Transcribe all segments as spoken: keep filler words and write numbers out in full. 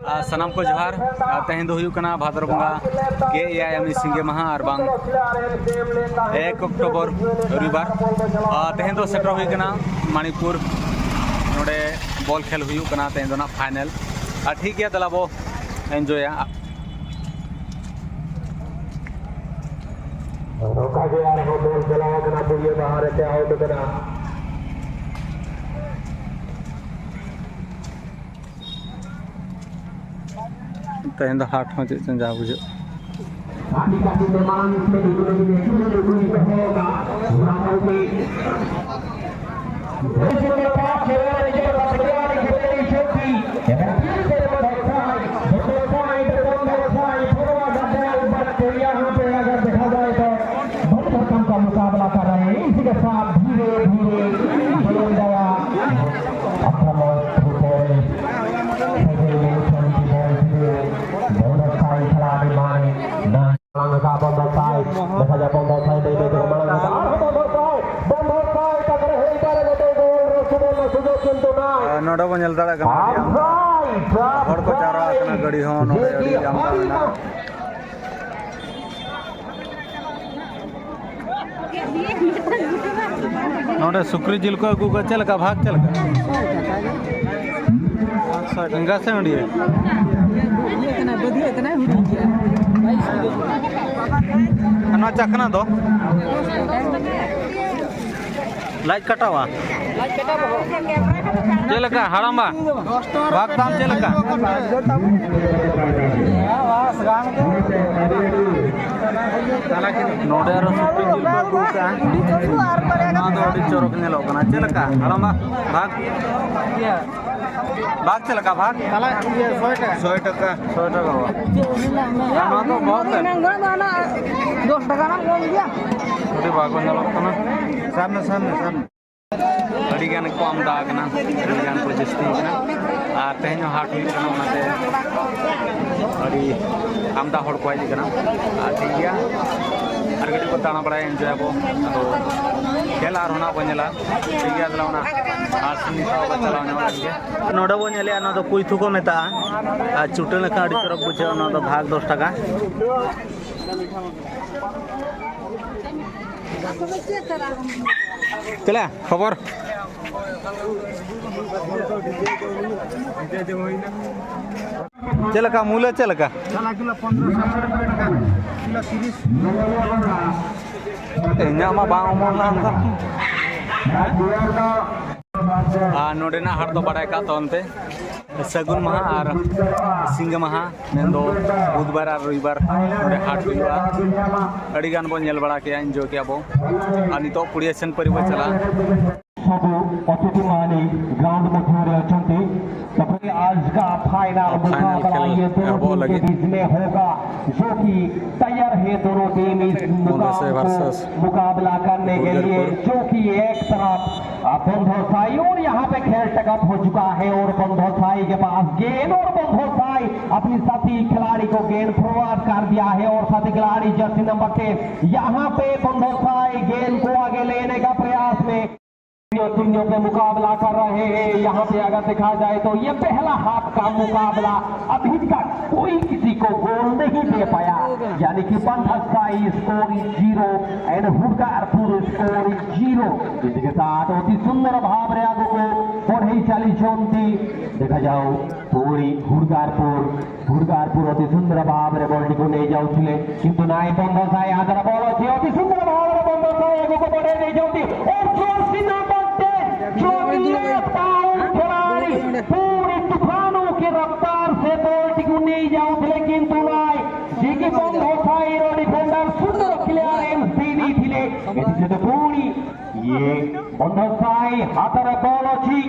ᱟᱨ ᱥᱟᱱᱟᱢ ᱠᱚ ᱡᱚᱦᱟᱨ᱾ ᱟᱨ ᱛᱮᱦᱮᱧ ᱫᱚ ᱦᱩᱭᱩᱜ ᱠᱟᱱᱟ ᱵᱷᱟᱫᱚᱨ ᱵᱚᱸᱜᱟ ᱜᱮᱞ ᱮᱭᱟᱭ ᱟᱹᱱᱤᱡ ᱥᱤᱸᱜᱮ ᱢᱟᱦᱟ, ᱟᱨ ᱵᱟᱝ ᱮᱠ ᱚᱠᱴᱳᱵᱚᱨ, ᱨᱚᱵᱤᱵᱟᱨ᱾ ᱟᱨ ᱛᱮᱦᱮᱧ ᱫᱚ ᱥᱮᱴᱮᱨ ᱦᱩᱭ ᱠᱟᱱᱟ ᱢᱟᱱᱤᱠᱯᱩᱨ, ᱱᱚᱰᱮ ᱵᱚᱞ ᱠᱷᱮᱞ ᱦᱩᱭᱩᱜ ᱠᱟᱱᱟ ᱛᱮᱦᱮᱧ ᱫᱚ ᱱᱟᱜ ᱯᱷᱟᱭᱱᱮᱞ᱾ ᱟᱨ ᱴᱷᱤᱠ ᱜᱮᱭᱟ, ᱫᱮᱞᱟ ᱵᱚ ᱮᱱᱡᱚᱭᱟ᱾ ᱱᱚᱝᱠᱟ ᱜᱮ ᱟᱨᱦᱚᱸ ᱵᱚᱞ ᱪᱟᱞᱟᱣ ᱠᱟᱱᱟ, ᱯᱩᱲᱤᱭᱟᱹ ᱰᱟᱦᱟᱨ ᱨᱮ ᱟᱣᱩᱴ ᱠᱟᱱᱟ᱾ ᱛᱮᱦᱮᱧ ᱫᱚ ᱦᱟᱴ ᱦᱚᱸ ᱪᱮᱫ ᱪᱚᱝ ᱡᱟ ᱵᱩᱡᱷᱟᱹᱜ᱾ ᱟᱹᱰᱤ ᱠᱟᱹᱴᱤᱡ ᱛᱮ ᱢᱟᱲᱟᱝ ᱥᱮᱫ ᱩᱰᱩᱠ ᱞᱟᱹᱜᱤᱫ ᱮ ᱠᱩᱨᱩᱢᱩᱴᱩᱭ ᱫᱚᱦᱚ ᱟᱠᱟᱫ᱾ ᱚᱱᱟ ᱛᱟᱭᱚᱢ ᱛᱮ ᱵᱷᱩᱞ ᱥᱩᱨ ᱨᱮ ᱯᱟᱥ ᱠᱷᱮᱞᱣᱟᱲ ᱱᱤᱡᱮᱨ ᱵᱟᱥᱠᱮᱴᱵᱚᱞ ᱠᱷᱮᱞ ᱥᱚᱠᱛᱤ᱾ ᱮᱵᱚᱝ ᱯᱷᱤᱨ ᱥᱮ ᱱᱚᱰᱮ ᱯᱷᱟᱭ, ᱱᱚᱰᱮ ᱯᱷᱟᱭ, ᱱᱚᱰᱮ ᱯᱷᱟᱭ, ᱯᱷᱚᱨᱣᱟᱨᱰ ᱟᱨ ᱵᱚᱞ ᱠᱚ ᱭᱟᱦᱟᱸ ᱯᱮ ᱟᱜᱟᱨ ᱫᱮᱠᱷᱟ ᱡᱟᱭ ᱛᱚ ᱵᱚᱲ ᱵᱷᱚᱨᱠᱚᱢ ᱠᱟ ᱢᱩᱠᱟᱵᱞᱟ ᱠᱟᱨ ᱨᱟᱦᱮ ᱦᱮᱸ, ᱤᱥᱤ ᱠᱮ ᱥᱟᱛᱷ ᱫᱷᱤᱨᱮ ᱫᱷᱤᱨᱮ ᱵᱚᱞ ᱜᱟᱭᱟ᱾ ᱟᱠᱨᱚᱢᱚᱱ three point, seven minute twenty ᱵᱚᱞ ᱫᱷᱤᱨᱮ ᱵᱚᱲ ᱵᱷᱚᱨᱠᱚᱢ ᱠᱷᱮᱞᱟᱲᱤ ᱢᱟᱱᱮ ᱱᱟ ᱢᱟᱲᱟᱝ ᱟᱠᱟᱫ ᱵᱚᱱᱫᱚ ᱥᱟᱭ, ᱫᱮᱠᱷᱟ ᱡᱟᱠ ᱵᱚᱱᱫᱚ ᱥᱟᱭ ᱵᱟᱹᱭ ᱵᱟᱹᱭ ᱛᱮᱠᱚ ᱢᱟᱲᱟᱝ ᱟᱠᱟᱫᱟ᱾ ᱟᱨᱦᱚᱸ ᱵᱚᱱᱫᱚ ᱥᱟᱭ, ᱵᱚᱱᱫᱚ ᱥᱟᱭ, ᱛᱟᱠᱲᱟ ᱦᱩᱭ ᱠᱟᱱᱟ, ᱢᱤᱫᱴᱮᱱ ᱜᱳᱞ ᱨᱮ ᱥᱩᱵᱚᱨᱱᱚ ᱥᱩᱡᱳᱜᱽ ᱠᱤᱱᱛᱩ ᱱᱟᱭ᱾ ᱟᱨ ᱱᱚᱰᱮ ᱵᱚᱱ ᱧᱮᱞ ᱫᱟᱲᱮᱭᱟᱜ ᱠᱟᱱᱟ, ᱟᱹᱰᱤ ᱟᱢᱫᱟ ᱦᱚᱲ ᱠᱚ ᱡᱟᱣᱨᱟ ᱟᱠᱟᱱᱟ, ᱜᱟᱹᱰᱤ ᱦᱚᱸ ᱱᱚᱰᱮ ᱟᱹᱰᱤ ᱟᱢᱫᱟ ᱢᱮᱱᱟᱜᱼᱟ᱾ ᱱᱚᱰᱮ ᱥᱩᱠᱨᱤ ᱡᱤᱞ ᱠᱚ ᱟᱹᱜᱩ ᱠᱟᱜᱼᱟ, ᱪᱮᱫ ᱞᱮᱠᱟ ᱵᱷᱟᱜᱽ, ᱪᱮᱫ ᱞᱮᱠᱟ? ᱮᱸᱜᱟ ᱥᱮ ᱦᱟᱹᱰᱭᱟᱹ? ᱟᱨ ᱱᱚᱣᱟ ᱪᱟᱠᱷᱱᱟ ᱫᱚ? ᱞᱟᱡ ᱠᱟᱴᱟᱣᱟ? ᱪᱮᱫ ᱞᱮᱠᱟ ᱦᱟᱲᱟᱢᱵᱟ? ᱵᱷᱟᱜᱽ ᱫᱟᱢ ᱪᱮᱫ ᱞᱮᱠᱟ? ᱱᱚᱰᱮ ᱟᱨᱚ ᱥᱩᱠᱨᱤ ᱡᱤᱞ ᱠᱚ ᱟᱹᱜᱩ ᱠᱟᱜᱼᱟ᱾ ᱱᱚᱣᱟ ᱫᱚ ᱟᱹᱰᱤ ᱪᱚᱨᱚᱠ ᱧᱮᱞᱚᱜ ᱠᱟᱱᱟ᱾ ᱪᱮᱫ ᱞᱮᱠᱟ ᱦᱟᱲᱟᱢᱵᱟ? ᱵᱷᱟᱜᱽ? ᱵᱷᱟᱜᱽ ᱪᱮᱫ ᱞᱮᱠᱟ ᱵᱷᱟᱜᱽ? ᱛᱟᱦᱞᱮ ᱤᱭᱟᱹ ᱥᱚᱭ ᱴᱟᱠᱟ᱾ ᱥᱚᱭ ᱴᱟᱠᱟ᱾ ᱥᱚᱭ ᱴᱟᱠᱟ ᱵᱟᱝ? ᱟᱨ ᱱᱚᱣᱟ ᱫᱚ ᱵᱚᱦᱚᱜ ᱛᱮ? ᱮᱱᱟᱝ ᱫᱚ ᱚᱱᱟ ᱫᱚᱥ ᱴᱟᱠᱟ ᱨᱮᱱᱟᱜ ᱠᱚᱢ ᱜᱮᱭᱟ᱾ ᱟᱹᱰᱤ ᱵᱟᱠᱚ ᱧᱮᱞᱚᱜ ᱠᱟᱱᱟ᱾ ᱥᱟᱵ ᱢᱮ, ᱥᱟᱵ ᱢᱮ, ᱥᱟᱵ ᱢᱮ᱾ ᱟᱹᱰᱤ ᱜᱟᱱ ᱠᱚ ᱟᱢᱫᱟ ᱟᱠᱟᱱᱟ, ᱟᱹᱰᱤ ᱜᱟᱱ ᱠᱚ ᱡᱟᱹᱥᱛᱤ ᱟᱠᱟᱱᱟ᱾ ᱟᱨ ᱛᱮᱦᱮᱧ ᱦᱚᱸ ᱦᱟᱴ ᱦᱩᱭᱩᱜ ᱠᱟᱱᱟ, ᱚᱱᱟᱛᱮ ᱟᱹᱰᱤ ᱟᱢᱫᱟ ᱦᱚᱲ ᱠᱚ ᱦᱮᱡ ᱟᱠᱟᱱᱟ᱾ ᱟᱨ ᱴᱷᱤᱠ ᱜᱮᱭᱟ, ᱟᱨ ᱠᱟᱹᱴᱤᱡ ᱵᱚ ᱫᱟᱬᱟ ᱵᱟᱲᱟᱭᱟ, ᱮᱱᱡᱚᱭ ᱟᱵᱚ᱾ ᱟᱫᱚ ᱠᱷᱮᱞ ᱟᱨᱦᱚᱸ ᱱᱟᱜ ᱵᱚ ᱧᱮᱞᱟ᱾ ᱴᱷᱤᱠ ᱜᱮᱭᱟ, ᱛᱟᱦᱞᱮ ᱚᱱᱟ ᱟᱨ ᱥᱤᱢ ᱥᱟᱶ ᱵᱚ ᱪᱟᱞᱟᱣ ᱧᱚᱜ ᱞᱮᱱ ᱜᱮ᱾ ᱱᱚᱰᱮ ᱵᱚ ᱧᱮᱞᱮᱜᱼᱟ, ᱱᱚᱣᱟ ᱫᱚ ᱠᱩᱭᱛᱷᱩ ᱠᱚ ᱢᱮᱛᱟᱜᱼᱟ᱾ ᱟᱨ ᱪᱩᱴᱟᱹ ᱞᱮᱠᱷᱟᱱ ᱟᱹᱰᱤ ᱪᱚᱨᱚᱠ ᱵᱩᱡᱷᱟᱹᱜᱼᱟ᱾ ᱱᱚᱣᱟ ᱫᱚ ᱵᱷᱟᱜᱽ ᱫᱚᱥ ᱴᱟᱠᱟ᱾ ᱪᱮᱫ ᱞᱮᱠᱟ ᱠᱷᱚᱵᱚᱨ? ᱪᱮᱫ ᱞᱮᱠᱟ ᱢᱩᱞᱟᱹ, ᱪᱮᱫ ᱞᱮᱠᱟ? ᱪᱟᱞᱟ ᱠᱤᱞᱳ ᱯᱚᱱᱫᱽᱨᱚ ᱥᱚ ᱴᱟᱠᱟ, ᱠᱤᱞᱳ ᱛᱤᱨᱤᱥ᱾ ᱤᱧᱟᱹᱜ ᱢᱟ ᱵᱟᱝ ᱚᱢᱚᱱ ᱞᱮᱱ ᱛᱟᱢ᱾ ᱟᱨ ᱱᱚᱰᱮᱱᱟᱜ ᱦᱟᱴ ᱫᱚ ᱵᱟᱲᱟᱭ ᱠᱟᱜ ᱛᱟᱵᱚᱱ ᱯᱮ, ᱥᱟᱹᱜᱩᱱ ᱢᱟᱦᱟ ᱟᱨ ᱥᱤᱸᱜᱟᱹ ᱢᱟᱦᱟ, ᱢᱮᱱᱫᱚ ᱵᱩᱫᱷᱵᱟᱨ ᱟᱨ ᱨᱚᱵᱤᱵᱟᱨ ᱱᱚᱰᱮ ᱦᱟᱴ ᱦᱩᱭᱩᱜᱼᱟ᱾ ᱟᱹᱰᱤ ᱜᱟᱱ ᱵᱚᱱ ᱧᱮᱞ ᱵᱟᱲᱟ ᱠᱮᱜᱼᱟ, ᱮᱱᱡᱚᱭ ᱠᱮᱜᱼᱟ ᱵᱚ᱾ ᱟᱨ ᱱᱤᱛᱚᱜ ᱯᱩᱲᱤᱭᱟᱹ ᱥᱮᱱ ᱯᱟᱹᱨᱤ ᱵᱚ ᱪᱟᱞᱟᱜᱼᱟ᱾ ସବୁ ଅତିଥିମାନେ ଗ୍ରାଉଣ୍ଡ ମଧ୍ୟରେ ଅଛନ୍ତି। ତାପରେ ଆଜ କା ଫାଇନାଲ ମୁକାବଲା ଇଏ ଦୋନୋ ଟିମ କେ ବିଚ ମେ ହୋଗା, ଜୋ କି ତୟାର ହେ ଦୋନୋ ଟିମ ଇସ ମୁକାବଲା କରନେ କେ ଲିଏ, ଜୋ କି ଏକ ତରଫ ବନ୍ଧ ସାଇ, ୟୋର ୟହାଁ ପେ ખેલ ટકપ હો ચુકા હૈ ઔર બંધો સાઈ કે પાસ ગેન ઔર બંધો સાઈ અપને સાથી ખિલાડી કો ગેન ફોરવર્ડ કર દિયા હૈ ઔર સાથી ખિલાડી જર્સી નંબર તેઈસ યહાં પે બંધો સાઈ ગેન કો આગે લેને કા પ્રયાસ મેં। तीनों के मुकाबला कर रहे हैं। यहाँ पे अगर देखा जाए तो ये पहला हाफ का मुकाबला, अभी तक कोई किसी को गोल नहीं दे पाया, यानी कि Bandhsai score zero and Hurkarpur score zero. इसके साथ अति सुंदर भाव रे आगो को बढ़े चाली चौंती। देखा जाओ पूरी हुड़कारपुर हुड़कारपुर अति सुंदर भाव रे बॉल टिको नहीं जाउथिले, किंतु नाई बंधसाई हाथ रे बॉल अच्छी अति सुंदर भाव रे बंधसाई आगो को बढ़े नहीं जाउथि। और जर्सी नंबर दस जो कि एक पाउंड खिलाड़ी पूरी तूफानों की रफ्तार से बॉल टिको नहीं जाउथिले, किंतु नाई जी की बंधसाई रो डिफेंडर सुंदर क्लियरेंस दे दी थिले। एथिसे तो पूरी ये बंधसाई हाथ रे बॉल अच्छी।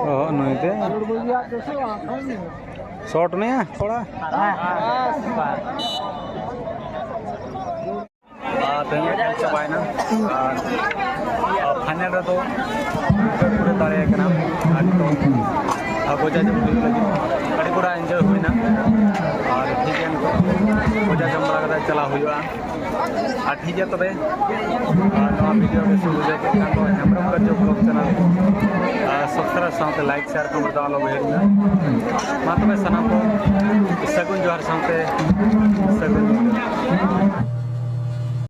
ᱚᱦᱚᱸᱜ, ᱱᱩᱭ ᱫᱚ᱾ ᱥᱚᱴ ᱢᱮᱭᱟ ᱛᱷᱚᱲᱟ᱾ ᱟᱨ ᱛᱮᱦᱮᱧᱟᱜ ᱠᱷᱮᱞ ᱪᱟᱵᱟᱭᱮᱱᱟ᱾ ᱟᱨ ᱨᱮᱫᱚ ᱯᱩᱨᱟᱹ ᱫᱟᱲᱮ ᱠᱟᱱᱟ᱾ ᱟᱨ ᱱᱤᱛᱚᱜ ᱜᱚᱡᱟ ᱡᱚᱢ ᱦᱩᱭᱩᱜ ᱞᱟᱹᱜᱤᱫ ᱟᱹᱰᱤ ᱠᱚᱲᱟ ᱮᱱᱡᱚᱭ ᱦᱩᱭᱱᱟ᱾ ᱟᱨ ᱴᱷᱤᱠ ᱜᱮᱭᱟ, ᱱᱤᱛᱚᱜ ᱜᱚᱡᱟ ᱡᱚᱢ ᱵᱟᱲᱟ ᱠᱟᱛᱮ ᱪᱟᱞᱟᱣ ᱦᱩᱭᱩᱜᱼᱟ᱾ ᱟᱨ ᱴᱷᱤᱠ ᱜᱮᱭᱟ ᱛᱚᱵᱮ, ᱟᱨ ᱱᱚᱣᱟ ᱵᱷᱤᱰᱤᱭᱳ ᱵᱮᱥ ᱵᱩᱡᱷᱟᱹᱣ ᱠᱮᱫ ᱠᱷᱟᱱ ᱫᱚ ᱦᱮᱢᱵᱨᱚᱢ ᱠᱟᱨᱡᱚ ᱵᱞᱚᱜ ᱪᱮᱱᱮᱞ ᱥᱟᱵᱥᱠᱨᱟᱭᱤᱵ ᱥᱟᱶᱛᱮ ᱞᱟᱭᱤᱠ, ᱥᱮᱭᱟᱨ, ᱠᱚᱢᱮᱱᱴ ᱫᱚ ᱟᱞᱚ ᱵᱚ ᱦᱤᱲᱤᱧᱟ᱾ ᱢᱟ ᱛᱚᱵᱮ ᱥᱟᱱᱟᱢ ᱠᱚ ᱥᱟᱹᱜᱩᱱ ᱡᱚᱦᱟᱨ ᱥᱟᱶᱛᱮ ᱥᱟᱹᱜᱩᱱ ᱧᱤᱫᱟᱹ᱾